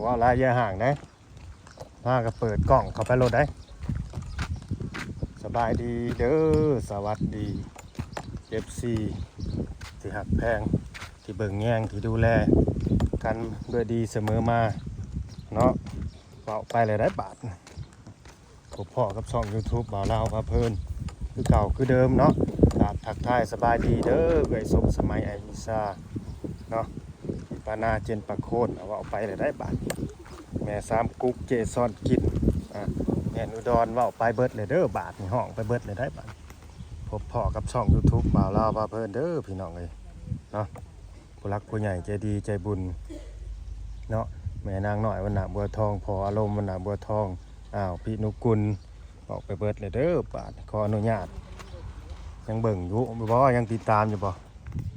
ເວົ້າຫຼາຍຢ່າຫ່າງເດ້ ມາກໍເປີດກ້ອງເຂົ້າໄປໂລດເດ້. ສະບາຍດີເດີ ສະຫວັດດີ ເອັຟຊີ ທີ່ຮັກແພງ ທີ່ເບິ່ງແຍງ ທີ່ດູແລກັນດ້ວຍດີສະເໝີມາເນາະ. ເວົ້າໄປແລ້ວໄດ້ບາດ ພົບພໍ້ກັບຊ່ອງຢູທູບບ່າວລາວພາເພີນ ຄືເກົ່າຄືເດີມເນາະ. ກາບທັກທາຍສະບາຍດີເດີ ເອື້ອຍສົມສະໄໝ ໄອວິຊາເນາະ ປານາເຈນປາໂຄນ. ເວົ້າໄປແລ້ວໄດ້ບາດ ແມ່ສາມກຸກ ເຈຊອນກິນ ອາ ແມ່ນອຸດອນ. ເວົ້າໄປເບິດແລ້ວເດີບາດນີ້ ຮ້ອງໄປເບິດແລ້ວໄດ້ບາດ. ພົບພໍ້ກັບຊ່ອງຢູທູບບ່າວລາວພາເພີນເດີພີ່ນ້ອງເອີຍເນາະ. ຜູ້ຫຼັກຜູ້ໃຫຍ່ໃຈດີໃຈບຸນເນາະ ແມ່ນາງນ້ອຍວັນນະບົວທອງ ພໍ່ອາລົມວັນນະບົວທອງ ອ້າວ ພິນຸກຸນ ອອກໄປເບິດແລ້ວເດີບາດ. ຂໍອະນຸຍາດ ຍັງເບິ່ງຢູ່ບໍ່ ຍັງຕິດຕາມຢູ່ບໍ່?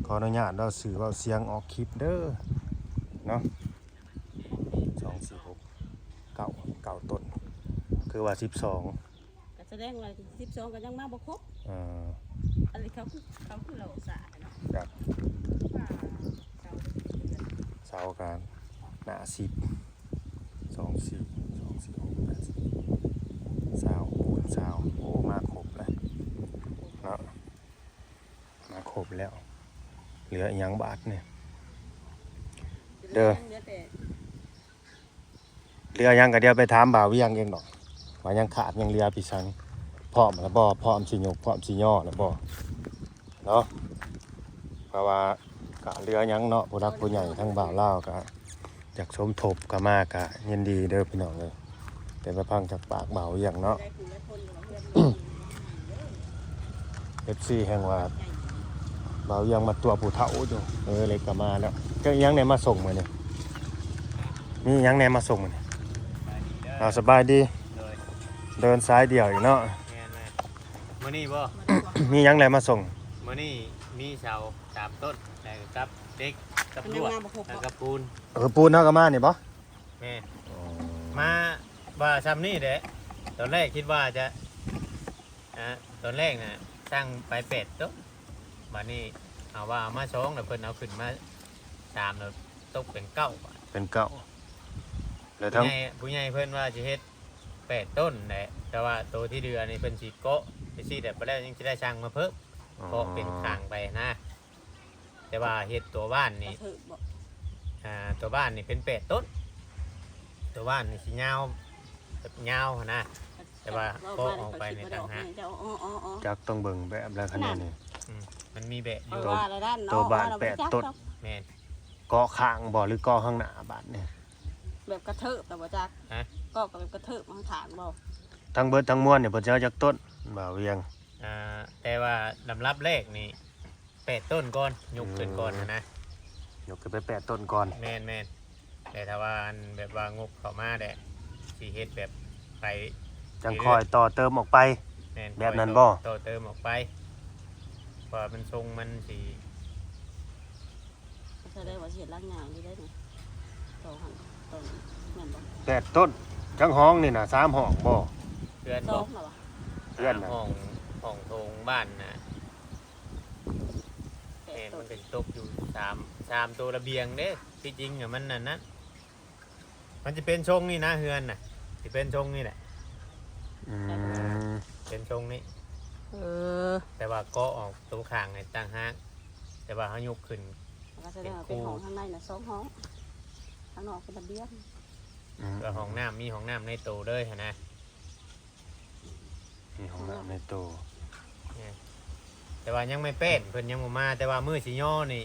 ຂໍອະນຸຍາດເວົ້າຊື່ເວົ້າສຽງອອກຄລິບເດີເນາະ. ສອງ ສີ່ ຫົກ ເກົ້າ ເກົ້າຕົ້ນ ຄືວ່າສິບສອງ ກໍສະແດງວ່າສິບສອງກໍຍັງມາບໍ່ຄົບ. ເອີ ອັນນີ້ເຂົາຄື ເຂົາຄືເລົ່າຊ້າແທ້ເນາະ. ຈັກ ເສົາກໍໜ້າສິບ ສອງ ສີ່ ສອງ ສີ່ ຫົກ ແປດ ສິບ ຊາວ ຊາວ ໂອ້ ມາຄົບແລ້ວເນາະ ມາຄົບແລ້ວ. ເຫຼືອອີ່ຫຍັງບາດນີ້ເດີ? ເຫຼືອແຕ່ ເຫຼືອຫຍັງກໍດຽວໄປຖາມບ່າວວຽງເອງດອກ ວ່າຍັງຂາດຍັງເຫຼືອປີສັງ ພ້ອມແລ້ວບໍ່ ພ້ອມຊິຍົກ ພ້ອມຊິຍໍແລ້ວບໍ່ເນາະ. ເພາະວ່າກະເຫຼືອຫຍັງເນາະ ຜູ້ຫຼັກຜູ້ໃຫຍ່ທາງບ່າວລາວກະຢາກສົມທົບເຂົ້າມາ ກະຍິນດີເດີພີ່ນ້ອງເອີຍ. ແຕ່ໄປຟັງຈາກປາກບ່າວວຽງເນາະ ເອັຟຊີ ແຮ່ງວ່າບ່າວວຽງມາຕົວະຜູ້ເຖົ້າຢູ່. ເອີ ເລັກກໍມາແລ້ວ. ເຈົ້າອີ່ຫຍັງແດ່ມາສົ່ງມື້ນີ້? ມີຫຍັງແດ່ມາສົ່ງມື້ນີ້? ເອົາ ສະບາຍດີ. ໂດຍ ເດີນສາຍດຽວອີກເນາະ. ແມ່ນໆ ມື້ນີ້ບໍ່? ມີຫຍັງແດ່ມາສົ່ງ? ມື້ນີ້ມີເສົາສາມຕົ້ນ ແລ້ວກໍກັບເຫຼັກ ກັບລວດ ແລ້ວກໍປູນ. ເອີ ປູນເຮົາກໍມານີ້ບໍ່? ແມ່ນ ອໍ ມາວ່າຊ່ຳນີ້ແຫຼະ. ຕອນແລກຄິດວ່າຈະ ອາ ຕອນແລກນະສັ່ງໄປແປດໂຕ ບາດນີ້ເຮົາວ່າເອົາມາສອງ ແລ້ວເພິ່ນເອົາຂຶ້ນມາສາມ ແລ້ວຕົກເປັນເກົ້າ ເປັນເກົ້າ ແລ້ວທັງຜູ້ໃຫຍ່ ຜູ້ໃຫຍ່ເພິ່ນວ່າຊິເຮັດແປດຕົ້ນແຫຼະ ແຕ່ວ່າໂຕທີ່ເຫຼືອນີ້ເພິ່ນຊິເກາະໄປຊີ້ແຫຼະ ບາດແລ້ວຍັງຊິໄດ້ສັ່ງມາເພີ່ມ ອໍ ເກາະເປັນຂ້າງໄປນະ. ແຕ່ວ່າເຮັດຕົວບ້ານນີ້ ກະເທີບບໍ່? ອ່າ ຕົວບ້ານນີ້ເປັນແປດຕົ້ນ ຕົວບ້ານນີ້ຊິຍາວ ແບບຍາວຫັ້ນນະ ແຕ່ວ່າເກາະອອກໄປໃນຕ່າງຫາກ. ຈັກຕ້ອງເບິ່ງແບບແລ້ວຄັນນີ້ ອືມ ມັນມີແບບຢູ່ ຕົວ ຕົວບ້ານແປດຕົ້ນ. ແມ່ນ ເກາະຂ້າງບໍ່ ຫຼືເກາະຂ້າງໜ້າບ້ານນີ້? ແບບກະເທີບແລ້ວບໍ່ຈັກ ຮະ ເກາະກໍແບບກະເທີບຂ້າງໆບໍ່? ທັງເບິດທັງມວນນີ້ເພິ່ນຊິເອົາຈັກຕົ້ນ ບ່າວວຽງ? ອ່າ ແຕ່ວ່າລຳດັບແລກນີ້ ແປດຕົ້ນກ່ອນ ຍົກຂຶ້ນກ່ອນ ອືມ ຫັ້ນນະ ຍົກຂຶ້ນໄປແປດຕົ້ນກ່ອນ. ແມ່ນໆ ແຕ່ຖ້າວ່າອັນແບບວ່າງົບເຂົ້າມາແຫຼະ ຊິເຮັດແບບໄປ ຈັ່ງຄ່ອຍຕໍ່ເຕີມອອກໄປ. ແມ່ນ ແບບນັ້ນບໍ່? ຄ່ອຍຕໍ່ ຕໍ່ເຕີມອອກໄປ ເພາະວ່າມັນຊົງມັນຊິ ສະແດງວ່າຊິເຮັດຫຼັງໃຫຍ່ຢູ່ເດ້ນີ້ ຕໍ່ຫັ້ນຕົ້ນ ແມ່ນບໍ່? ແປດຕົ້ນ ຈັກຫ້ອງນີ້ນະ ສາມຫ້ອງບໍ່? ເຮືອນບໍ່? ສອງແລ້ວຫວາ? ເຮືອນນະ ສາມຫ້ອງ ຫ້ອງໂຖງບ້ານນະ. ແປດ ແມ່ນ ຕົ້ນ ມັນກໍຊິຕົກຢູ່ສາມ ສາມໂຕລະບຽງເດ້. ທີ່ຈິງນະມັນອັນນັ້ນ ມັນຈະເປັນຊົງນີ້ນະ ເຮືອນນະ ຊິເປັນຊົງນີ້ແຫຼະ. ອືມ ເປັນຊົງນີ້ ເອີ ແຕ່ວ່າເກາະອອກໂຕຂ້າງໃຫ້ຕ່າງຫາກ ແຕ່ວ່າເຮົາຍົກຂຶ້ນ ກໍສະແດງວ່າເປັນຫ້ອງ ເປັນຄູ່ ທາງໃນນະສອງຫ້ອງ ທາງນອກເປັນລະບຽງ. ອືມ ແລ້ວຫ້ອງນ້ຳ ມີຫ້ອງນ້ຳໃນໂຕເລີຍຫັ້ນນະ. ມີຫ້ອງນ້ຳໃນໂຕ ແມ່ນ ແຕ່ວ່າຍັງໄມ່ແປ້ນ ເພິ່ນຍັງບໍ່ມາ ແຕ່ວ່າມື້ຊິຍໍນີ້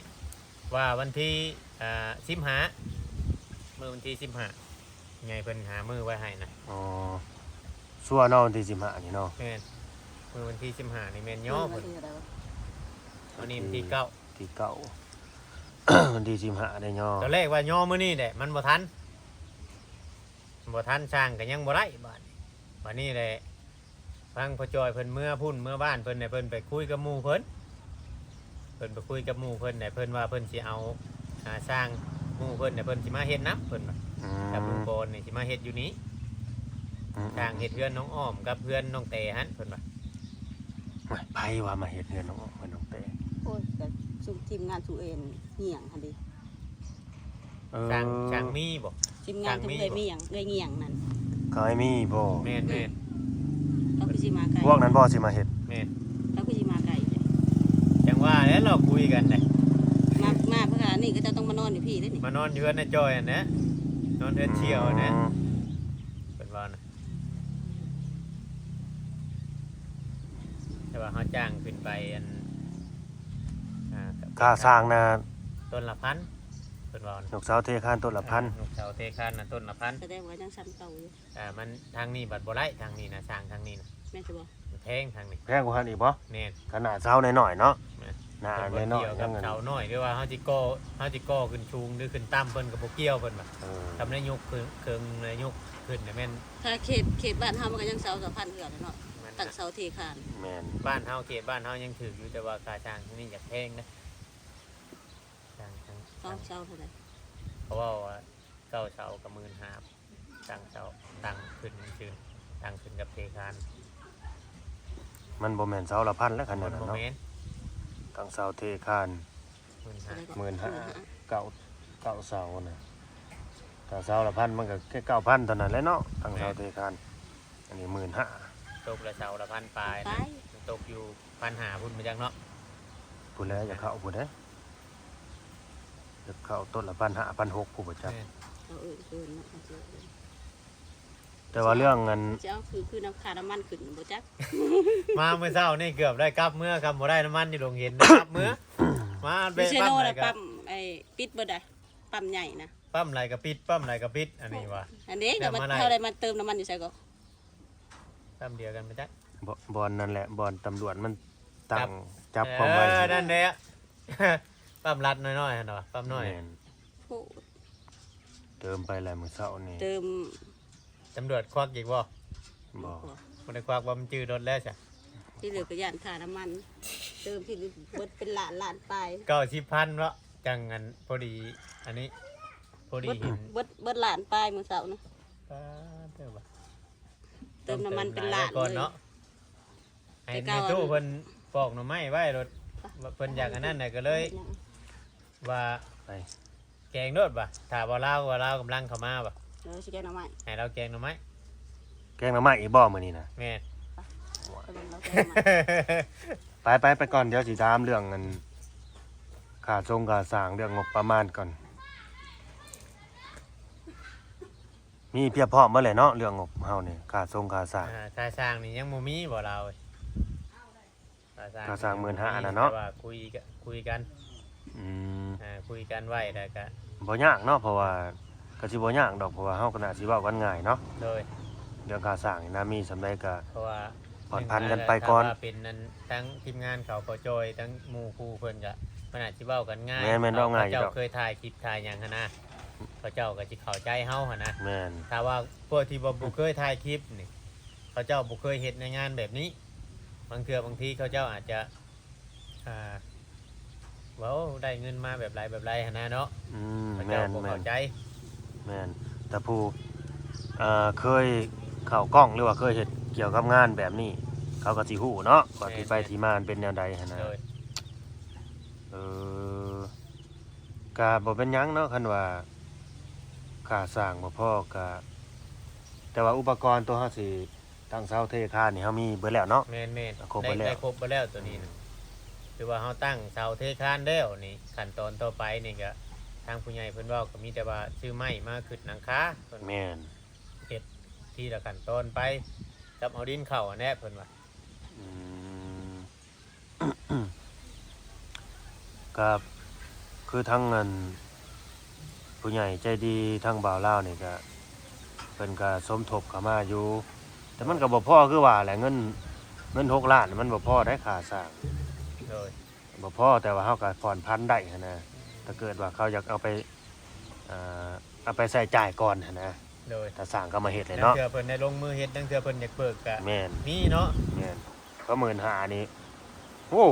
ວ່າວັນທີ ອ່າ ສິບຫ້າ ມື້ວັນທີສິບຫ້າ ໃຫຍ່ເພິ່ນຫາມື້ໄວ້ໃຫ້ນະ. ອໍ ຊົ່ວເນາະ ວັນທີສິບຫ້ານີ້ເນາະ. ແມ່ນ ມື້ວັນທີສິບຫ້ານີ້ແມ່ນຍໍເພິ່ນ. ມື້ວັນທີເທົ່າໃດວະ? ວັນນີ້ວັນທີເກົ້າ ທີເກົ້າ ວັນທີສິບຫ້າໄດ້ຍໍ. ຕອນແລກວ່າຍໍມື້ນີ້ແຫຼະ ມັນບໍ່ທັນ ບໍ່ທັນ ຊ່າງກໍຍັງບໍ່ໄດ້ບາດນີ້. ບາດນີ້ແຫຼະ ທາງພໍ່ຈ່ອຍເພິ່ນເມືອພຸ້ນ ເມືອບ້ານເພິ່ນແຫຼະ ເພິ່ນໄປຄຸຍກັບໝູ່ເພິ່ນ ເພິ່ນໄປຄຸຍກັບໝູ່ເພິ່ນແຫຼະ ເພິ່ນວ່າເພິ່ນຊິເອົາ ອ່າ ຊ່າງໝູ່ເພິ່ນແຫຼະ ເພິ່ນຊິມາເຮັດນຳ ເພິ່ນວ່າ. ອືມ ກັບລຸງກອນນີ້ຊິມາເຮັດຢູ່ນີ້. ອືມ ຊ່າງເຮັດເຮືອນນ້ອງອ້ອມກັບເຮືອນນ້ອງແຕຫັ້ນ ເພິ່ນວ່າ. ໂອ້ຍ ໃຜວ່າມາເຮັດເຮືອນນ້ອງອ້ອມກັບນ້ອງແຕ? ໂອ້ຍ ກໍຊຸມທີມງານຊຸເອນຫຍັງຫັ້ນເດ. ເອີ ຊ່າງ ຊ່າງມີບໍ່? ທີມງານ ທາງ ຂອງ ມີ ເອື້ອຍ ບໍ່ ມີຫຍັງ ເອື້ອຍມີຫຍັງນັ້ນ ເຂົາໃຫ້ມີບໍ່? ແມ່ນໆ ເຂົາຄືຊິມາໄກ ພວກນັ້ນບໍ່ຊິມາເຮັດ? ແມ່ນ ເຂົາຄືຊິມາໄກ ຈັ່ງວ່າແຫຼະ ລອງຄຸຍກັນໄດ໋ ມາ ມາເພື່ອອັນນີ້ ເຂົາເຈົ້າຕ້ອງມານອນຢູ່ພີ້ເດ້ນີ້ ມານອນຢູ່ເຮືອນນາຍຈ້ອຍຫັ້ນແຫຼະ ນອນເຮືອນ ອືມ ສ່ຽວຫັ້ນແຫຼະ ເພິ່ນວ່ານະ ແຕ່ວ່າເຮົາຈ້າງຂຶ້ນໄປອັນ ອ່າ ຄ່າສ້າງນະ ຕົ້ນລະພັນ ເພິ່ນວ່ານະ ຍົກເສົາເທຄານຕົ້ນລະພັນ ອ່າ ຍົກເສົາເທຄານນະ ຕົ້ນລະພັນ ສະແດງວ່າຍັງຊ່ຳເກົ່າຢູ່ ອ່າ ມັນທາງນີ້ບັດບໍ່ໄດ້ ທາງນີ້ນະ ສ້າງທາງນີ້ນະ ແມ່ນຊິບໍ່? ມັນແພງທາງນີ້ ແພງກວ່າຫັ້ນອີກບໍ່? ແມ່ນ ຂະໜາດເສົານ້ອຍໆເນາະ ແມ່ນ ໜ້ານ້ອຍໆ ເພິ່ນບໍ່ກ່ຽວກັບ ຍັງອັນ ເສົານ້ອຍ ຫຼືວ່າເຮົາຊິກໍ່ ເຮົາຊິກໍ່ຂຶ້ນສູງ ຫຼືຂຶ້ນຕ່ຳ ເພິ່ນກໍບໍ່ກ່ຽວ ເພິ່ນວ່າ ເອີ ທຳໄດ້ຍົກເຄິ່ງ ເຄິ່ງແລ້ວຍົກຂຶ້ນແລ້ວແມ່ນ ຖ້າເຂດ ເຂດບ້ານເຮົາມັນກໍຍັງເສົາສະພັນເທື່ອເນາະ ແມ່ນ ຕັ້ງເສົາເທຄານ ແມ່ນ ບ້ານເຮົາ ເຂດບ້ານເຮົາຍັງຖືກຢູ່ ແຕ່ວ່າຄ່າສ້າງນີ້ຢາກແພງເດ້ ສ້າງ ສ້າງ ເກົ້າເສົາເທົ່າໃດ? ເຂົາເວົ້າວ່າເກົ້າເສົາກໍໝື່ນຫ້າ ຕັ້ງເສົາ ຕັ້ງຂຶ້ນຊື່ ຕັ້ງຂຶ້ນກັບເທຄານ ມັນບໍ່ແມ່ນເສົາລະພັນແລ້ວ ຄັນນັ້ນ ມັນບໍ່ ເນາະ ແມ່ນ ຕັ້ງເສົາເທຄານ ໝື່ນຫ້າ ໝື່ນຫ້າ ເກົ້າ ເກົ້າເສົານະ ຖ້າເສົາລະພັນມັນກໍແຄ່ເກົ້າພັນເທົ່ານັ້ນແຫຼະເນາະ ຕັ້ງເສົາ ແມ່ນ ເທຄານ ອັນນີ້ໝື່ນຫ້າ ຕົກລະເສົາລະພັນປາຍນະ ປາຍ ມັນຕົກຢູ່ພັນຫ້າພຸ້ນ ບໍ່ຈັກເນາະ ພຸ້ນແຫຼະ ຢາກເຂົ້າພຸ້ນເດ້ ຢາກເຂົ້າຕົ້ນລະພັນຫ້າ ພັນຫົກພຸ້ນບໍ່ຈັກ ແມ່ນ ເຂົາເອີ້ນເກີນເນາະ ເຂົາເອີ້ນ ແຕ່ວ່າເລື່ອງອັນ ຊິເອົາຄື ຄືນຳຄ່ານ້ຳມັນຂຶ້ນບໍ່ຈັກ ມາມື້ເຊົ້ານີ້ເກືອບໄດ້ກັບເມືອ ຄັນບໍ່ໄດ້ນ້ຳມັນຢູ່ໂຮງເຫັນໄດ້ກັບເມືອ ມາແວະ ຢູ່ເຊໂນ ປ້ຳໃດ ນະ ກໍ ປ້ຳໄອ້ ປິດເບິດໄດ໋ ປ້ຳໃຫຍ່ນະ ປ້ຳໃດກໍປິດ ປ້ຳໃດກໍປິດ ອັນນີ້ວ່າ ອັນນີ້ ແລ້ວ ກໍມາ ມາໄດ້ ເຮົາໄດ້ມາເຕີມນ້ຳມັນຢູ່ໃສກໍ ປ້ຳດຽວກັນບໍ່ຈັກ ບໍ່ ບ່ອນນັ້ນແຫຼະ ບ່ອນຕຳຫຼວດມັນຕັ້ງ ຈັບ ຈັບຄວາມໄວ ເອີ ນັ້ນແຫຼະ ປ້ຳລັດນ້ອຍໆຫັ້ນເນາະ ປ້ຳນ້ອຍ ແມ່ນ ໂອ້ ເຕີມໄປແລ້ວມື້ເຊົ້ານີ້ ເຕີມ ຕຳຫຼວດຄວັກອີກບໍ່? ບໍ່ ບໍ່ໄດ້ຄວັກບໍ່ ມັນຈື່ລົດແລ້ວຊະ ທີ່ເຫຼືອກໍຢ້ານຄ່ານ້ຳມັນ ເຕີມທີ່ເບິດເປັນລ້ານ ລ້ານປາຍ ເກົ້າສິບພັນເນາະ ຈັ່ງອັນ ພໍດີ ອັນນີ້ ພໍດີເຫັນ ເບິດ ເບິດລ້ານປາຍມື້ເຊົ້ານະ ປາດເດີ ເຕີມນ້ຳມັນເປັນລ້ານເລີຍເນາະ ໃຫ້ແມ່ຕູ້ເພິ່ນປອກໜໍ່ໄມ້ໄວ້ໂລດ ເພິ່ນຢາກອັນນັ້ນນະ ກໍເລີຍວ່າ ໄປ ແກງໂລດວ່າ ຖ້າບໍ່ລາວ ວ່າລາວກຳລັງເຂົ້າມາວ່າ ເອີ ຊິແກງໜໍ່ໄມ້ ໃຫ້ລາວແກງໜໍ່ໄມ້ ແກງໜໍ່ໄມ້ອີກບໍ່ມື້ນີ້ນະ? ແມ່ນ ໄປເບິ່ງລາວແກງໜໍ່ໄມ້ ໄປ ໄປ ໄປກ່ອນ ດຽວຊິຖາມເລື່ອງອັນຄ່າຊົງຄ່າສ້າງ ເລື່ອງງົບປະມານກ່ອນ ມີພຽບພ້ອມໝົດແຫຼະເນາະ ເລື່ອງງົບເຮົານີ້ ຄ່າຊົງຄ່າສ້າງ ອ່າ ຄ່າສ້າງນີ້ຍັງບໍ່ມີບໍ່ລາວເອີຍ? ຄ່າສ້າງ ຄ່າສ້າງໝື່ນຫ້າຫັ້ນນະເນາະ ແຕ່ວ່າຄຸຍ ຄຸຍກັນ ອືມ ອ່າ ຄຸຍກັນໄວ້ແລ້ວກະ ບໍ່ຍາກເນາະ ເພາະວ່າກໍຊິບໍ່ຍາກດອກ ເພາະວ່າເຮົາກໍໜ້າຊິເວົ້າກັນງ່າຍເນາະ ໂດຍ ເລື່ອງຄ່າສ້າງນີ້ນະ ມີສ່ຳໃດກໍ ເພາະວ່າ ຜ່ອນຜັນກັນໄປກ່ອນ ຖ້າວ່າເປັນນັ້ນ ທາງທີມງານເຂົາ ພໍ່ຈ້ອຍ ທາງໝູ່ຄູ່ເພິ່ນກະ ມັນອາດຊິເວົ້າກັນງ່າຍ ແມ່ນໆ ເວົ້າງ່າຍຢູ່ດອກ ເຂົາເຈົ້າເຄີຍຖ່າຍຄລິບຖ່າຍຫຍັງຫັ້ນນະ ເຂົາເຈົ້າກໍຊິເຂົ້າໃຈເຮົາຫັ້ນນະ ແມ່ນ ຖ້າວ່າພວກທີ່ບໍ່ ບໍ່ເຄີຍຖ່າຍຄລິບນີ້ ເຂົາເຈົ້າບໍ່ເຄີຍເຮັດໃນງານແບບນີ້ ບາງເທື່ອບາງທີເຂົາເຈົ້າອາດຈະ ອ່າ ເວົ້າໄດ້ເງິນມາແບບໃດແບບໃດຫັ້ນນະເນາະ ອືມ ເຂົາເຈົ້າບໍ່ເຂົ້າໃຈ ແມ່ນ ແມ່ນ ແຕ່ຜູ້ ເອີ ເຄີຍເຂົ້າກ້ອງ ຫຼືວ່າເຄີຍເຮັດກ່ຽວກັບງານແບບນີ້ ເຂົາກໍຊິຮູ້ເນາະ ວ່າ ແມ່ນ ທີ່ໄປ ແມ່ນ ທີ່ມາມັນເປັນແນວໃດຫັ້ນນະ ໂດຍ ເອີ ກະບໍ່ເປັນຫຍັງເນາະ ຄັນວ່າຄ່າສ້າງບໍ່ພໍກະ ແຕ່ວ່າອຸປະກອນຕົວເຮົາຊິຕັ້ງເສົາເທຄານນີ້ ເຮົາມີເບິດແລ້ວເນາະ ແມ່ນໆ ຄົບເບິດແລ້ວ ໄດ້ ໄດ້ຄົບເບິດແລ້ວຕົວນີ້ນະ ອືມ ຖືວ່າເຮົາຕັ້ງເສົາເທຄານແລ້ວນີ້ ຂັ້ນຕອນຕໍ່ໄປນີ້ກະ ທາງຜູ້ໃຫຍ່ເພິ່ນເວົ້າກໍມີແຕ່ວ່າຊື້ໄມ້ມາຂຶ້ນຫຼັງຄາ ແມ່ນ ເຮັດທີລະຂັ້ນຕອນໄປ ກັບເອົາດິນເຂົ້າຫັ້ນແຫຼະເພິ່ນວ່າ ອືມ ກໍຄືທາງອັນຜູ້ໃຫຍ່ໃຈດີທາງບ່າວລາວນີ້ກໍ ເພິ່ນກໍສົມທົບເຂົ້າມາຢູ່ ແຕ່ມັນກໍບໍ່ພໍຄືວ່າແຫຼະ ເງິນ ເງິນຫົກລ້ານມັນບໍ່ພໍໄດ໋ຄ່າສ້າງ ໂດຍ ບໍ່ພໍ ແຕ່ວ່າເຮົາກໍຜ່ອນຜັນໄດ້ຫັ້ນນະ ຖ້າເກີດວ່າເຂົາຢາກເອົາໄປ ອ່າ ເອົາໄປໃຊ້ຈ່າຍກ່ອນຫັ້ນນະ ໂດຍ ຖ້າສ້າງເຂົາມາເຮັດແຫຼະເນາະ ລາງເທື່ອເພິ່ນໄດ້ລົງມືເຮັດ ລາງເທື່ອເພິ່ນຢາກເບີກກະ ແມ່ນ ມີເນາະ ແມ່ນ ເຂົາໝື່ນຫ້ານີ້ ໂອ້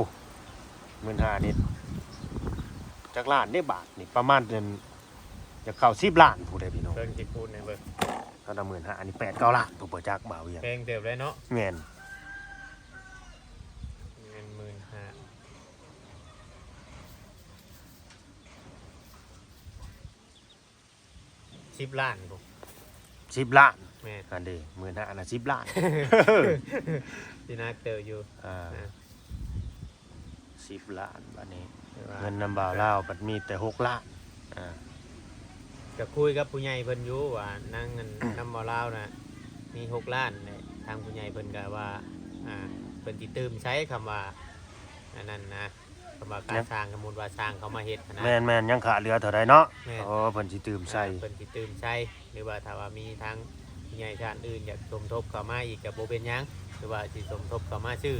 ໝື່ນຫ້ານີ້ ຈັກລ້ານເດ້ບາດນີ້ ປະມານເດືອນ ຢາກເຂົ້າສິບລ້ານພຸ້ນເດ້ພີ່ນ້ອງ ເບິ່ງຊິຄູນໃຫ້ເບິ່ງ ຄັນວ່າໝື່ນຫ້ານີ້ ແປດເກົ້າລ້ານ ຜູ້ບໍ່ຈັກບ່າວວຽງ ແພງເຕີບເລີຍເນາະ ແມ່ນ ແມ່ນໝື່ນຫ້າ. ສິບລ້ານພຸ້ນ ສິບລ້ານ ແມ່ນ ອັນເດ້ ໝື່ນຫ້ານະສິບລ້ານ ຊິໜັກເຕີບຢູ່ ອ່າ ອ່າ ສິບລ້ານ ບາດນີ້ ແຕ່ວ່າເງິນນຳບ່າວລາວພັດມີແຕ່ຫົກລ້ານ ອ່າ ກໍຄຸຍກັບຜູ້ໃຫຍ່ເພິ່ນຢູ່ວ່ານາງອັນ ນຳບ່າວລາວນະ ມີຫົກລ້ານແຫຼະ ທາງຜູ້ໃຫຍ່ເພິ່ນກໍວ່າ ອ່າ ເພິ່ນຊິຕື່ມໃຊ້ຄຳວ່າ ອັນນັ້ນນະ ຄຳວ່າການສ້າງ ສົມມຸດວ່າຊ່າງເຂົາມາເຮັດຫັ້ນນະ ແມ່ນໆ ຍັງຂາເຫຼືອເທົ່າໃດເນາະ ແມ່ນ ໂອ້ ເພິ່ນຊິຕື່ມໃສ່ ອ່າ ເພິ່ນຊິຕື່ມໃສ່ ຫຼືວ່າຖ້າວ່າມີທາງຜູ້ໃຫຍ່ທ່ານອື່ນຢາກສົມທົບເຂົ້າມາອີກກໍບໍ່ເປັນຫຍັງ ຫຼືວ່າຊິສົມທົບເຂົ້າມາຊື້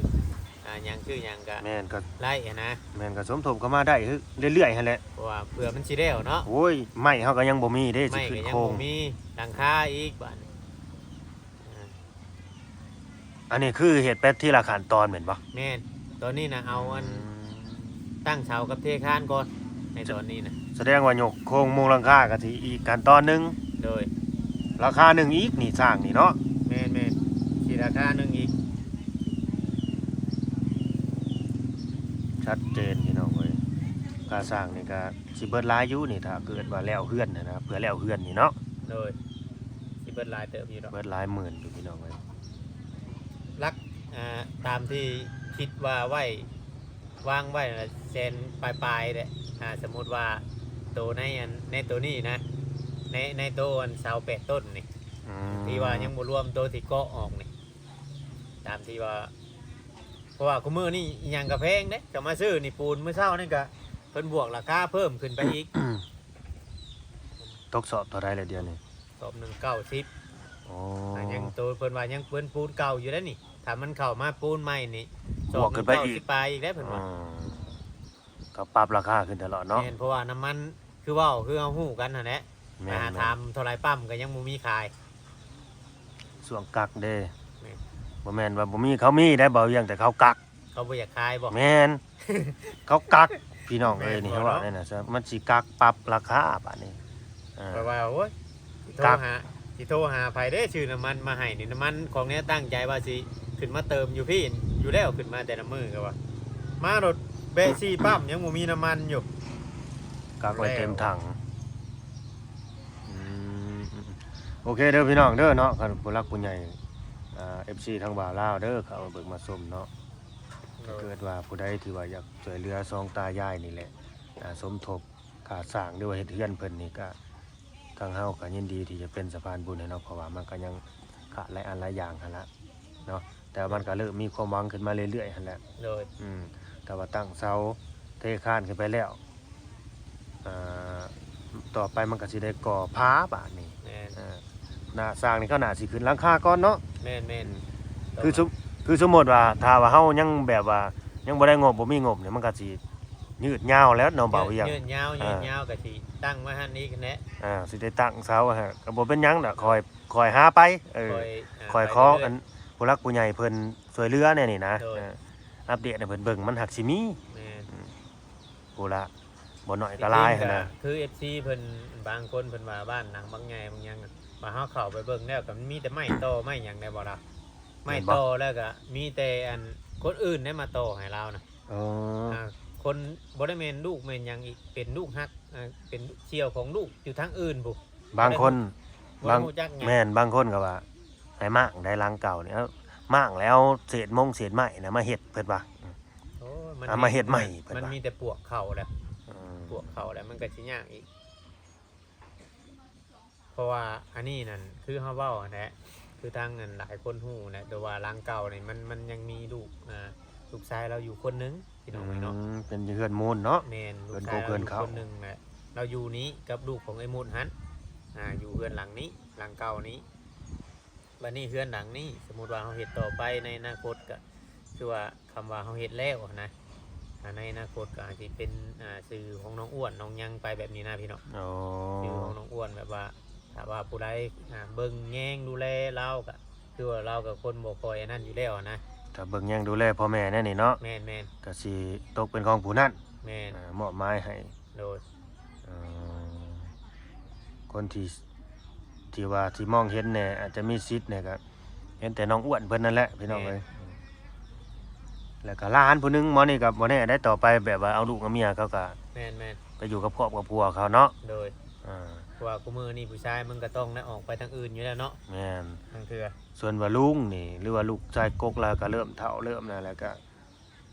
ອ່າ ຫຍັງຊື້ຫຍັງກໍ ແມ່ນ ກໍໄດ້ຫັ້ນນະ ແມ່ນ ກໍສົມທົບເຂົ້າມາໄດ້ເລື້ອຍໆຫັ້ນແຫຼະ ເພາະວ່າເພື່ອມັນຊິແລ້ວເນາະ ໂອ້ຍ ໄມ້ເຮົາກໍຍັງບໍ່ມີເດ້ ຊິຂຶ້ນໂຄງ ໄມ້ກໍຍັງບໍ່ມີ ຫຼັງຄາອີກບາດນີ້ ອ່າ ອັນນີ້ຄືເຮັດໄປທີລະຂັ້ນຕອນແມ່ນບໍ່? ແມ່ນ ຕອນນີ້ນະເອົາອັນ ອືມ ຕັ້ງເສົາກັບເທຄານກ່ອນ ໃນຕອນນີ້ນະ ສະແດງວ່າຍົກໂຄງມຸງຫຼັງຄາກໍຊິອີກຂັ້ນຕອນໜຶ່ງ ໂດຍ ລາຄາໜຶ່ງອີກນີ້ສ້າງນີ້ເນາະ ແມ່ນໆ ຊິລາຄາໜຶ່ງອີກ ຊັດເຈນພີ່ນ້ອງເອີຍ ຄ່າສ້າງນີ້ກໍຊິເບິດຫຼາຍຢູ່ນີ້ ຖ້າເກີດວ່າແລ້ວເຮືອນຫັ້ນນະ ເພື່ອແລ້ວເຮືອນນີ້ເນາະ ໂດຍ ຊິເບິດຫຼາຍເຕີບຢູ່ດອກ ເບິດຫຼາຍໝື່ນຢູ່ພີ່ນ້ອງເອີຍ ຫຼັກ ອ່າ ຕາມທີ່ຄິດວ່າໄວ້ ວາງໄວ້ນະແສນປາຍໆແຫຼະ ອ່າ ສົມມຸດວ່າໂຕໃນອັນ ໃນໂຕນີ້ນະ ໃນ ໃນໂຕອັນເສົາແປດຕົ້ນນີ້ ອືມ ທີ່ວ່າຍັງບໍ່ລວມໂຕທີ່ເກາະອອກນີ້ ຕາມທີ່ວ່າ ເພາະວ່າຄຸມື້ນີ້ອີ່ຫຍັງກໍແພງເດ້ ກໍມາຊື້ນີ້ ປູນມື້ເຊົ້ານີ້ກໍເພິ່ນບວກລາຄາເພີ່ມຂຶ້ນໄປອີກ ຕົກສອບເທົ່າໃດແລ້ວດຽວນີ້? ສອບໜຶ່ງເກົ້າສິບ ໂອ້ ກໍຍັງໂຕເພິ່ນວ່າຍັງເປັນປູນເກົ່າຢູ່ເດ້ນີ້ ຖ້າມັນເຂົ້າມາປູນໃໝ່ນີ້ ສອບໜຶ່ງເກົ້າສິບປາຍອີກເດ້ເພິ່ນວ່າ ອືມ ກໍປັບລາຄາຂຶ້ນຕະຫຼອດເນາະ ແມ່ນ ເພາະວ່ານ້ຳມັນ ຄືເວົ້າ ຄືເຮົາຮູ້ກັນຫັ້ນແຫຼະ ແມ່ນ ໄປຫາຖາມເທົ່າໃດປ້ຳກໍຍັງບໍ່ມີຂາຍ ຊ່ວງກັກເດ້ ແມ່ນ ບໍ່ແມ່ນວ່າບໍ່ມີ ເຂົາມີໄດ້ ເບົາວຽງ ແຕ່ເຂົາກັກ ເຂົາບໍ່ຢາກຂາຍບໍ່? ແມ່ນ ເຂົາກັກ ພີ່ນ້ອງເອີຍ ນີ້ເຂົາເວົ້າແນວນັ້ນ ມັນຊິກັກປັບລາຄາບາດນີ້ ເອີ ຂ້ອຍວ່າ ໂອ້ຍ ຊິໂທຫາ ຊິໂທຫາໃຜເດ້ ຊື້ນ້ຳມັນມາໃຫ້ນີ້ ນ້ຳມັນຂອງແນວຕັ້ງໃຈວ່າຊິຂຶ້ນມາເຕີມຢູ່ພີ້ຢູ່ແລ້ວ ຂຶ້ນມາແຕ່ລະມື້ກໍວ່າ ມາໂລດແວະສີ່ປ້ຳ ຍັງບໍ່ມີນ້ຳມັນຢູ່ ກັກໄວ້ເຕັມຖັງ ອືມ ໂອເຄເດີພີ່ນ້ອງເດີເນາະ ຄັນຜູ້ຫຼັກຜູ້ໃຫຍ່ ອ່າ ເອັຟຊີ ທາງບ່າວລາວເດີ ເຂົ້າມາເບິ່ງມາຊົມເນາະ ຖ້າເກີດວ່າຜູ້ໃດທີ່ວ່າຢາກຊ່ວຍເຫຼືອສອງຕາຍາຍນີ້ແຫຼະ ອ່າ ສົມທົບຄ່າສ້າງ ຫຼືວ່າເຮັດເຮືອນເພິ່ນນີ້ ກະທາງເຮົາກະຍິນດີທີ່ຈະເປັນສະພານບຸນໃຫ້ເນາະ ເພາະວ່າມັນກະຍັງຂາດຫຼາຍອັນຫຼາຍຢ່າງຫັ້ນລະເນາະ ແຕ່ວ່າມັນກະເລີ່ມມີຄວາມຫວັງຂຶ້ນມາເລື້ອຍໆຫັ້ນແຫຼະ ໂດຍ ອືມ ແຕ່ວ່າຕັ້ງເສົາເທຄານຂຶ້ນໄປແລ້ວ ອ່າ ຕໍ່ໄປມັນກໍຊິໄດ້ກໍ່ຝາບາດນີ້ ແມ່ນ ອ່າ ໜ້າສ້າງນີ້ເຂົາໜ້າຊິຂຶ້ນຫຼັງຄາກ່ອນເນາະ ແມ່ນໆ ອືມ ຄືສົມ ຄືສົມມຸດວ່າ ຖ້າວ່າເຮົາຍັງແບບວ່າ ຍັງບໍ່ໄດ້ງົບ ບໍ່ມີງົບນີ້ ມັນກໍຊິຍືດຍາວແລ້ວເນາະ ບ່າວວຽງ ຍືດຍາວ ຍືດຍາວ ອ່າ ກໍຊິຕັ້ງໄວ້ຫັ້ນອີກຫັ້ນແຫຼະ ອ່າ ຊິໄດ້ຕັ້ງເສົາຫັ້ນ ກໍບໍ່ເປັນຫຍັງດອກ ຄ່ອຍ ຄ່ອຍຫາໄປ ເອີ ຄ່ອຍ ອ່າ ຄ່ອຍຂໍ ໄປເລື້ອຍໆ ອັນ ຜູ້ຫຼັກຜູ້ໃຫຍ່ເພິ່ນຊ່ວຍເຫຼືອແນວນີ້ນະ ໂດຍ ອ່າ ອັບເດດໃຫ້ເພິ່ນເບິ່ງ ມັນຫາກຊິມີ ແມ່ນ ອືມ ຜູ້ລະບໍ່ໜ້ອຍກໍຫຼາຍຫັ້ນນະ ຄືເອັຟຊີເພິ່ນ ບາງຄົນເພິ່ນວ່າບ້ານຫຼັງບັກໃຫຍ່ບັກຫຍັງ ບາດເຮົາເຂົ້າໄປເບິ່ງແລ້ວກໍມັນມີແຕ່ໄມ້ຕໍ່ໄມ້ຫຍັງແດ່ບໍ່ລະ ໄມ້ຕໍ່ແລ້ວກໍມີແຕ່ອັນຄົນອື່ນໄດ້ມາຕໍ່ໃຫ້ລາວນະ ເອີ ອ່າ ຄົນບໍ່ໄດ້ແມ່ນລູກແມ່ນຫຍັງອີກ ເປັນລູກຮັກ ອ່າ ເປັນສ່ຽວຂອງລູກຢູ່ທາງອື່ນພຸ້ນ ບາງຄົນ ບໍ່ໄດ້ຮູ້ຈັກຫຍັງ ບາງ ແມ່ນ ບາງຄົນກໍວ່າໃຫ້ມ້າງໄດ້ຫຼັງເກົ່ານີ້ ມ້າງແລ້ວເສດມົງເສດໄມ້ນະມາເຮັດ ເພິ່ນວ່າ ໂອ້ຍ ມັນ ເອົາມາເຮັດໃໝ່ ເພິ່ນວ່າ ມັນມີແຕ່ປວກເຂົ້າແຫຼະ ອືມ ປວກເຂົ້າແລ້ວມັນກໍຊິຍາກອີກ ເພາະວ່າອັນນີ້ນັ້ນ ຄືເຮົາເວົ້າຫັ້ນແຫຼະ ຄືທາງອັນຫຼາຍຄົນຮູ້ແຫຼະ ແຕ່ວ່າຫຼັງເກົ່ານີ້ມັນ ມັນຍັງມີລູກ ອ່າ ລູກຊາຍລາວຢູ່ຄົນໜຶ່ງ ພີ່ນ້ອງເອີຍເນາະ ອືມ ເປັນເຮືອນມູນເນາະ ແມ່ນ ລູກຊາຍລາວຢູ່ຄົນໜຶ່ງແຫຼະ ລາວຢູ່ນີ້ກັບລູກຂອງອ້າຍມຸດຫັ້ນ ອ່າ ຢູ່ເຮືອນຫຼັງນີ້ ຫຼັງເກົ່ານີ້ ບາດນີ້ເຮືອນຫຼັງນີ້ ສົມມຸດວ່າເຮົາເຮັດຕໍ່ໄປໃນອະນາຄົດ ກໍຄືວ່າຄຳວ່າເຮົາເຮັດແລ້ວຫັ້ນນະ ອ່າ ໃນອະນາຄົດກໍອາດຊິເປັນ ອ່າ ຊື່ຂອງນ້ອງອ້ວນ ນ້ອງຫຍັງໄປແບບນີ້ນະພີ່ນ້ອງ ອໍ ຊື່ຂອງນ້ອງອ້ວນ ແບບວ່າຖ້າວ່າຜູ້ໃດ ອ່າ ເບິ່ງແຍງດູແລລາວ ກໍຄືວ່າລາວກໍຄົນບໍ່ຄ່ອຍອັນນັ້ນຢູ່ແລ້ວນະ ຖ້າເບິ່ງແຍງດູແລພໍ່ແມ່ແນວນີ້ເນາະ ແມ່ນໆ ກໍຊິຕົກເປັນຂອງຜູ້ນັ້ນ ແມ່ນ ອ່າ ມອບໝາຍໃຫ້ ໂດຍ ເອີ ຄົນທີ່ ທີ່ວ່າທີ່ມອງເຫັນແດ່ ອາດຈະມີສິດແດ່ ກໍເຫັນແຕ່ນ້ອງອ້ວນເພິ່ນນັ້ນແຫຼະ ພີ່ນ້ອງເອີຍ ແມ່ນ ແລ້ວກໍຫຼານຜູ້ໜຶ່ງໝໍນີ້ກໍບໍ່ແນ່ໄດ໋ ຕໍ່ໄປແບບວ່າເອົາລູກເອົາເມຍ ເຂົາກໍ ແມ່ນໆ ໄປຢູ່ກັບຄອບກັບຄົວເຂົາເນາະ ໂດຍ ອ່າ ເພາະວ່າຄູ່ມື້ນີ້ຜູ້ຊາຍມັນກໍຕ້ອງໄດ້ອອກໄປທາງອື່ນຢູ່ແລ້ວເນາະ. ແມ່ນ. ບາງເທື່ອ ສ່ວນວ່າລຸງນີ້ ຫຼືວ່າລູກຊາຍກົກລາວກໍເລີ່ມເຖົ້າເລີ່ມນັ້ນແລ້ວ ກໍ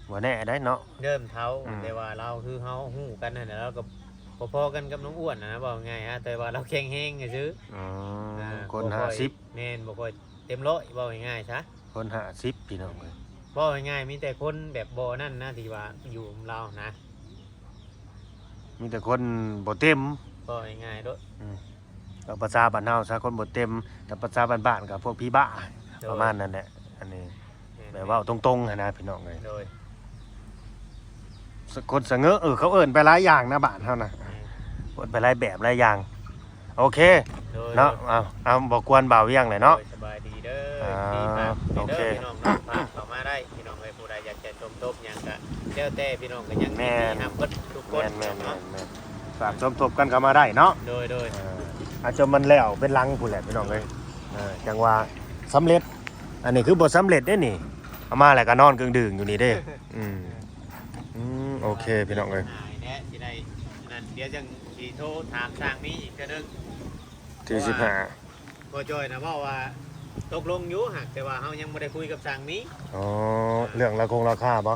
ບໍ່ແນ່ໄດ໋ເນາະ. ເລີ່ມເຖົ້າ. ອືມ. ແຕ່ວ່າລາວຄືເຮົາຮູ້ກັນຫັ້ນແຫຼະ ລາວກໍພໍໆກັນກັບນ້ອງອ້ວນຫັ້ນນະ ເວົ້າງ່າຍໆ ແຕ່ວ່າລາວແຂງແຮງຊື່ໆ. ອໍ ອາ ຄົນຫ້າສິບ. ແມ່ນ ບໍ່ຄ່ອຍເຕັມຮ້ອຍ ເວົ້າງ່າຍໆຊະ. ຄົນຫ້າສິບ ພີ່ນ້ອງເອີຍ. ເວົ້າງ່າຍໆ ມີແຕ່ຄົນແບບບໍ່ນັ້ນນະ ທີ່ວ່າຢູ່ນຳລາວນະ ມີແຕ່ຄົນບໍ່ເຕັມ ເວົ້າງ່າຍໆໂລດ. ອືມ ເອົາພາສາບ້ານເຮົາຊະ ຄົນບໍ່ເຕັມ ແຕ່ພາສາບ້ານໆກໍພວກຜີບ້າ. ໂດຍ. ປະມານນັ້ນແຫຼະ ອັນນີ້. ແມ່ນໆ. ແບບເວົ້າຕົງໆຫັ້ນນະ ພີ່ນ້ອງເອີຍ. ໂດຍ. ສະ ຄົນສະເຫງີ ເອີ ເຂົາເອີ້ນໄປຫຼາຍຢ່າງນະ ບ້ານເຮົານະ. ແມ່ນ. ເອີ້ນໄປຫຼາຍແບບຫຼາຍຢ່າງ. ໂອເຄ. ໂດຍ. ເນາະ. ໂດຍ. ເອົາ ເອົາ ບໍ່ກວນບ່າວວຽງແຫຼະເນາະ. ໂດຍ. ສະບາຍດີເດີ. ອ່າ ທີ່ຝາກ ໂອເຄ ເດີພີ່ນ້ອງເນາະ ຝາກເຂົ້າມາໄດ້ ພີ່ນ້ອງເອີຍ. ຜູ້ໃດຢາກຈະສົມທົບຫຍັງກໍແລ້ວແຕ່ ພີ່ນ້ອງກໍຍັງ ແມ່ນ ຍິນດີຮັບເບິດທຸກຄົນ. ແມ່ນໆໆ ເນາະ. ຝາກສົມທົບກັນເຂົ້າມາໄດ້ເນາະ. ໂດຍໆ. ເອີ ອາ ຈົນມັນແລ້ວເປັນຫຼັງພຸ້ນແຫຼະ ພີ່ນ້ອງເອີຍ. ເອີ ຈັ່ງວ່າສຳເລັດ. ອັນນີ້ຄືບໍ່ສຳເລັດເດ້ນີ້ ເອົາມາແລ້ວກໍນອນເກິ່ງດຶງຢູ່ນີ້ເດ້. ອືມ ອືມ ໂອເຄ ພີ່ນ້ອງເອີຍ. ດຽວຈັ່ງຊິໂທຖາມຊ່າງມີອີກເທື່ອໜຶ່ງ ທີສິບຫ້າ ເພາະວ່າພໍ່ຈ້ອຍນະເວົ້າວ່າຕົກລົງຢູ່ ຫາກແຕ່ວ່າເຮົາຍັງບໍ່ໄດ້ຄຸຍກັບຊ່າງມີ. ອໍ ເລື່ອງລາຄົງລາຄາບໍ່?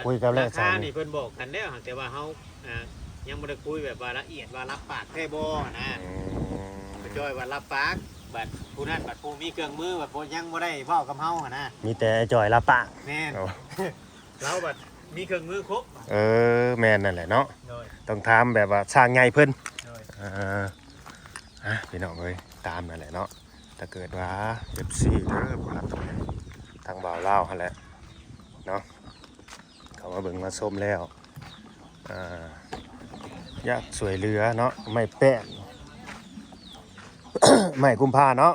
ຄຸຍກັບແລກ ລາຄານີ້ເພິ່ນບອກກັນແລ້ວ ຫາກແຕ່ວ່າເຮົາ ອ່າ ຍັງບໍ່ໄດ້ຄຸຍແບບວ່າລະອຽດວ່າຮັບປາກແທ້ບໍ່ນະ. ອືມ ພໍ່ຈ້ອຍວ່າຮັບປາກ ບັດຜູ້ນັ້ນບັດຜູ້ມີເຄື່ອງມື ບັດບໍ່ ຍັງບໍ່ໄດ້ເວົ້າກັບເຮົາຫັ້ນນະ. ມີແຕ່ອ້າຍຈ້ອຍຮັບປາກ. ແມ່ນ. ໂອ້ ລາວບັດມີເຄື່ອງມືຄົບ. ເອີ ແມ່ນນັ້ນແຫຼະເນາະ. ໂດຍ. ຕ້ອງຖາມແບບວ່າຊ່າງໃຫຍ່ເພິ່ນ. ໂດຍ. ເອີ ອ່ະ ພີ່ນ້ອງເອີຍ ຕາມນັ້ນແຫຼະເນາະ. ຖ້າເກີດວ່າ ເອັຟຊີ ເດີ ຜູ້ຮັກແພງ ທາງບ່າວລາວຫັ້ນແຫຼະເນາະ ເຂົ້າມາເບິ່ງມາຊົມແລ້ວ ອ່າ ຢາກຊ່ວຍເຫຼືອເນາະ ໄມ້ແປ້ນ ໄມ້ກຸມພາເນາະ.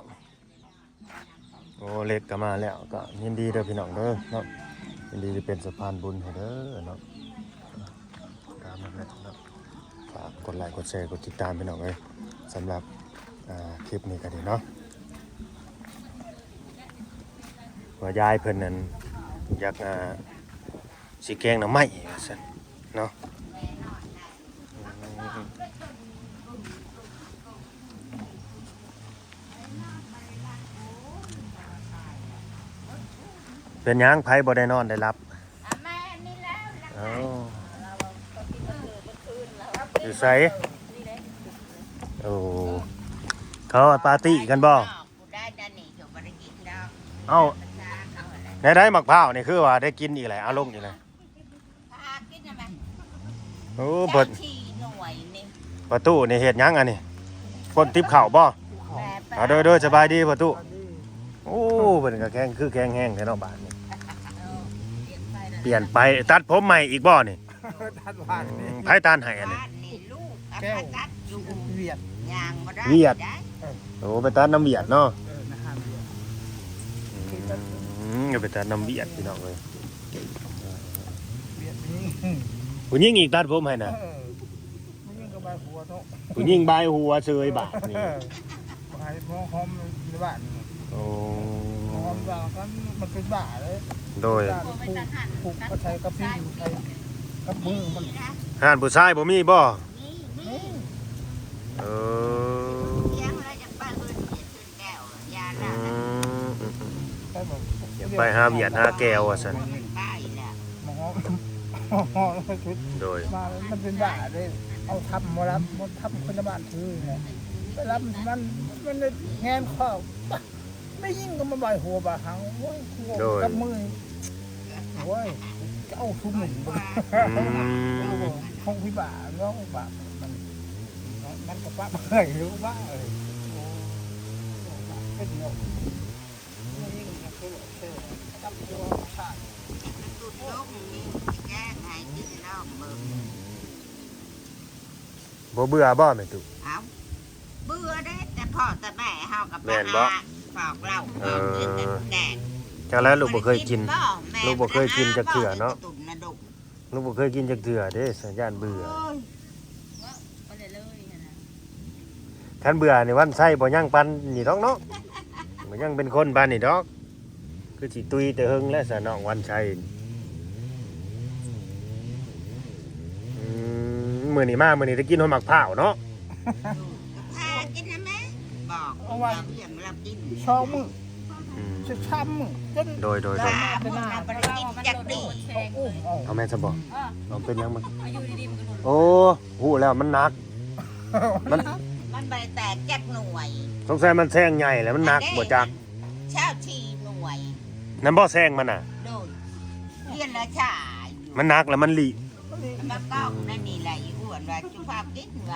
ໂອ້ ເຫຼັກກໍມາແລ້ວ ກໍຍິນດີເດີພີ່ນ້ອງເດີເນາະ ຍິນດີທີ່ເປັນສະພານບຸນໃຫ້ເດີເນາະ. ຕາມນັ້ນແຫຼະເນາະ ຝາກກົດໄລກົດແຊກົດຕິດຕາມພີ່ນ້ອງເອີຍ. ສຳລັບ ອ່າ ຄລິບນີ້ກໍດີເນາະ ວ່າຍາຍເພິ່ນນັ້ນຢາກ ອ່າ ຊິແກງໜໍ່ໄມ້ວ່າຊັ້ນເນາະ. ເປັນຫຍັງ ໃຜບໍ່ໄດ້ນອນໄດ້ຫຼັບ? ອ່າ ແມ່ນີ້ແຫຼະ ເອົ້າ ຢູ່ໃສ? ໂອ້ ເຂົາປາຕີ້ກັນບໍ່? ເອົ້າ ແນວໃດໝາກພ້າວນີ້ ຄືວ່າໄດ້ກິນອີກແຫຼະ ເອົາລົງອີກແຫຼະ. ພາກິນນະແມ່. ໂອ້ ເພິ່ນ ສີ່ໜ່ວຍນີ້ ປະຕູນີ້ເຮັດຫຍັງອັນນີ້? ຄົນຕິບເຂົ້າບໍ່? ແມ່ ອ່າ ໂດຍ ໂດຍ ສະບາຍດີປະຕູ. ໂອ້ ເພິ່ນກໍແຂງ ຄືແຂງແຮງແທ້ເນາະບາດນີ້. ເອີ ປ່ຽນໄປ ຕັດຜົມໃໝ່ອີກບໍ່ນີ້? ຕັດຫວານນີ້ ອືມ ໃຜຕັດໃຫ້ອັນນີ້? ຫວານນີ້ລູກ ແກ້ວ ຕັດຢູ່ ຫວຽດ ຍ່າງບໍ່ໄດ້ ຫວຽດ ໄດ້. ເອີ ໂອ້ ໄປຕັດນຳຫວຽດເນາະ. ເອີ ນະຫານຫວຽດ ອືມ ໄປຕັດນຳຫວຽດ ພີ່ນ້ອງເອີຍ. ຫວຽດນີ້ ຜູ້ຍິງອີກຕັດຜົມໃຫ້ນະ. ເອີ ຜູ້ຍິງກໍບາຍຫົວເນາະ ຜູ້ຍິງບາຍຫົວເຊີຍບາດນີ້. ເອີ ໃຫ້ໝໍຫອມໃນບ້ານ. ໂອ້ ໝໍຫອມວ່າມັນເປັນບ້າເລີຍ. ໂດຍ ຜູກ ຜູກກໍໃສ່ກະປິໃສ່ກັບມືມັນ. ຮ້ານຜູ້ຊາຍບໍ່ມີບໍ່? ມີ ມີ. ເອີ ອືມ ອືມ ອືມ ໄປຫາຫວຽດຫາແກ້ວວ່າຊັ້ນ. ໂດຍ ມາແລ້ວມັນເປັນບ້າເດ້ ເອົາທຳໝໍລຳ ມາທຳຄົນລະບ້ານຄືແຫຼະ ໄປລຳມັນ ມັນແຮງຄອກ ໄປຍິງກໍມາບາຍຫົວບາຍຫາງ. ໂອ້ຍ ໂດຍ ກັບມື ໂອ້ຍ ເອົາທຸມ ອືມ ຂອງພິບາເນາະ ບາດມັນ ມັນກໍປະເມື່ອຍຢູ່ວ່າ ເອີ ເປັນເນາະ. ບໍ່ເບື່ອບໍ່ແມ່ຕູ້? ເອົ້າ ເບື່ອເດ້ ແຕ່ພໍ່ແຕ່ແມ່ເຮົາກໍໄປ ແມ່ນບໍ່ ຫາຟອກເຫຼົ້າ ເອີ ກິນແຕ່ແກງ. ຈັ່ງໃດລູກບໍ່ເຄີຍກິນ ບໍ່ ລູກບໍ່ເຄີຍກິນຈັກເທື່ອເນາະ. ລູກບໍ່ເຄີຍກິນຈັກເທື່ອເດ້ ສະຢ້ານເບື່ອ. ໂອ້ຍ ເວົ້າໄປເລີຍໆຫັ້ນນະ. ຄັນເບື່ອນີ້ວັນໄຊບໍ່ຍັງປານນີ້ດອກເນາະ ບໍ່ຍັງເປັນຄົນປານນີ້ດອກ. ຄືຊິຕຸຍແຕ່ເຫິງແລ້ວຊະນ້ອງວັນໄຊ. ອືມ ມື້ນີ້ມາ ມື້ນີ້ໄດ້ກິນຮອດໝາກພ້າວເນາະ. ໂອ້ ກິນນະແມ່ ບອກ ເອົາໄວ້ ເອົາວຽງລາວກິນ ສອງມື້ ອືມ ສາມມື້ ຈົນ ໂດຍ ໂດຍ ໂດຍ ສາມມື້ນະບໍ່ໄດ້ກິນຈັກດີ ເອົາອຸ້ມເອົາ ເອົາແມ່ນຊະບໍ່ ລອງເປັນຫຍັງມັນ ເອົາຢູ່ດີໆ ມັນກໍຫຼຸດ ໂອ້ ຮູ້ແລ້ວ ມັນໜັກ ມັນ ມັນບໍ່ໄດ້ແຕກຈັກໜ່ວຍ ສົງໄສມັນແຊງໃຫຍ່ແຫຼະ ມັນໜັກ ອັນເດ້ ບໍ່ຈັກ ຊາວສີ່ໜ່ວຍ ນັ້ນບໍ່ແຊງມັນນະ ໂດຍ ລຽນລະຊາຢູ່ ມັນໜັກແລ້ວມັນລີ້ ມາກ້ອງນັ້ນນີ້ແຫຼະ ອີອ້ວນວ່າ ຈຸພາບກິນວ່າ